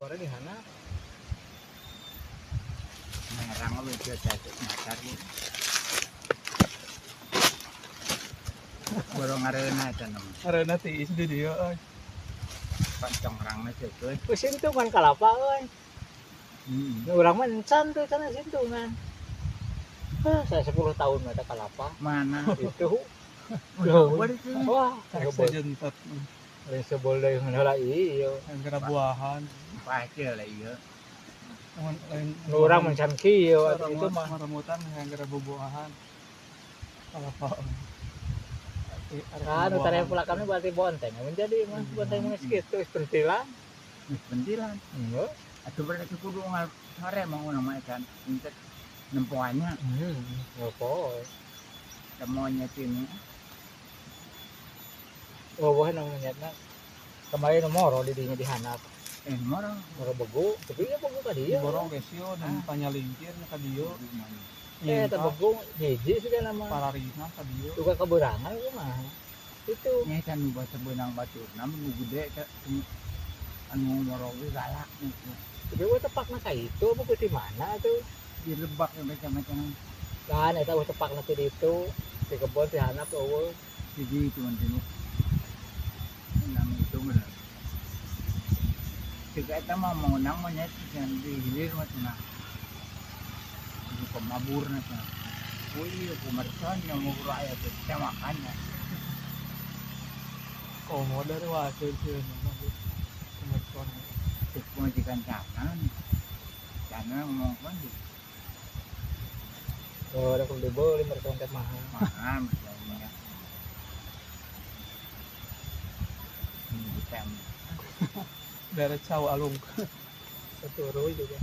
Sore di hana. Merang lu jatuh nyakar gitu. Borong arena eta nama. Arena tiis di dieu euy. Pancong rangna ceukeun. Wis sintungan kalapa euy. Heeh. Urang mah encan tuh kana sintungan. Hah, saya 10 tahun mah eta kalapa. Mana? Itu. Wah, sejentet. Lain sebol deui heula ieu. Yang kena buahan. Pasti lah ieu. Nu urang mencan kieu atuh itu mah. Remutan yang kena bubuahan. Kalapa. Kan utara pulakannya berarti bonteng menjadi mah bonteng mah kitu geus pentilan. Geus pentilan. Heeh. Atuh berarti kudu ngal sore mah urang mah kan minta nempoannya. Heeh. Ngopo. Monyet ini. Oh, wah nang monyetna. Kemarin moro di dinya di handap. Moro. Moro begu, tapi ya begu ka dieu. Moro geus yo dan panyalingkir ka dieu. Eta begu hiji sih kan nama. Pararina ka dieu. Duka keberangan kumaha. Itu. Nya kan nu basa beunang baturna nu gede teh anu moro ge galak gitu. Tapi we tepakna ka itu apa di mana tuh? Di lebak ya macam-macam. Kan eta we tepakna ti ditu, di kebon di handap eueuh. Jadi itu mah nama itu bener. Jika eta mah mengunang monyet yang di hilir mah cenah. Di pemaburna cenah. Oh iya kumercon yang mau aya teh teh makan ya. Komo dari wasil sih kumercon. Cek majikan cana. Cana ngomong kan di. Oh, ada kudu dibeli mercon teh mahal. Mahal merconnya. Dari cau alung. Satu juga.